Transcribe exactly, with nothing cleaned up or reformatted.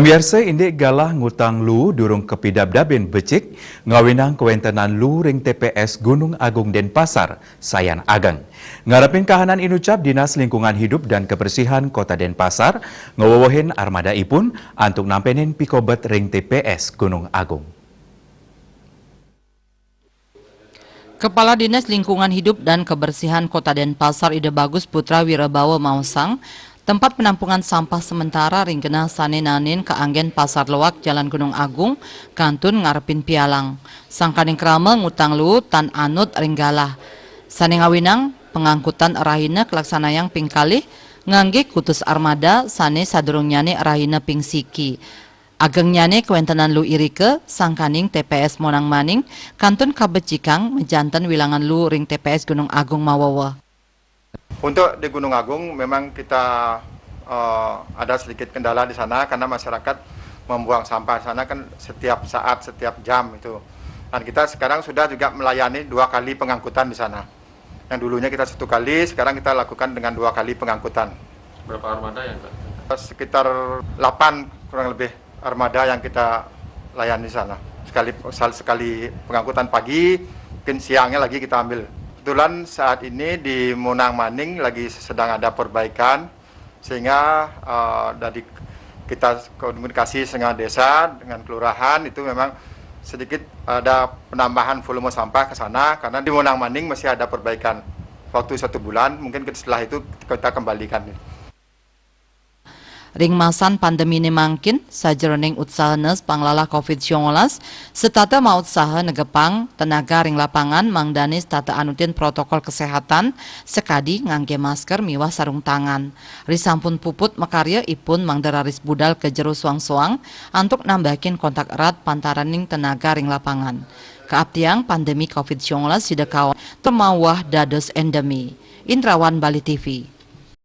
Piarsa, indik galah ngutang luu durung kapidabdabin becik, ngawinang kawentenan luu ring T P S Gunung Agung Denpasar sayan ageng. Ngarepin kahanan inucap, Dinas Lingkungan Hidup dan Kebersihan Kota Denpasar ngawewehin armadaipun antuk nampenin pikobet ring T P S Gunung Agung. Kepala Dinas Lingkungan Hidup dan Kebersihan Kota Denpasar, Ida Bagus Putra Wirabawa, maosang, tempat penampungan sampah sementara ring genah sane naenin kaanggen Pasar Loak, Jalan Gunung Agung, kantun ngarepin pialang. Sangkaning krama ngutang luu tan anut ring galah, sane ngawinang pangangkutan rahina kalaksanayang ping kalih ngangge kutus armada sane sadurungnyane rahina ping siki. Agengnyane kawentenan luu irika, sangkaning T P S Monang Maning kantun kabecikang majanten wilangan luu ring T P S Gunung Agung maweweh. Untuk di Gunung Agung memang kita, eh, ada sedikit kendala di sana karena masyarakat membuang sampah di sana kan setiap saat, setiap jam itu. Dan kita sekarang sudah juga melayani dua kali pengangkutan di sana. Yang dulunya kita satu kali, sekarang kita lakukan dengan dua kali pengangkutan. Berapa armada yang, Pak? Sekitar delapan kurang lebih armada yang kita layani di sana. Sekali, sekali pengangkutan pagi, mungkin siangnya lagi kita ambil. Kebetulan saat ini di Monang Maning lagi sedang ada perbaikan, sehingga, eh, dari kita komunikasi dengan desa, dengan kelurahan, itu memang sedikit ada penambahan volume sampah ke sana, karena di Monang Maning masih ada perbaikan. Waktu satu bulan, mungkin setelah itu kita kembalikan. Ring masan pandemine mangkin, sajeroning utsaha nes panglalah covid sembilan belas, setata mautsaha negepang tenaga ring lapangan mangdane setata anutin protokol kesehatan, sakadi ngangge masker miwah sarung tangan. Risampun puput makarya, ipun mangda raris budal ka jero soang-soang antuk nambahaken kontak erat pantaraning tenaga ring lapangan. Kaaptiang pandemi covid sembilan belas sida kaon tur mawah dados endemi. Indrawan, Bali T V.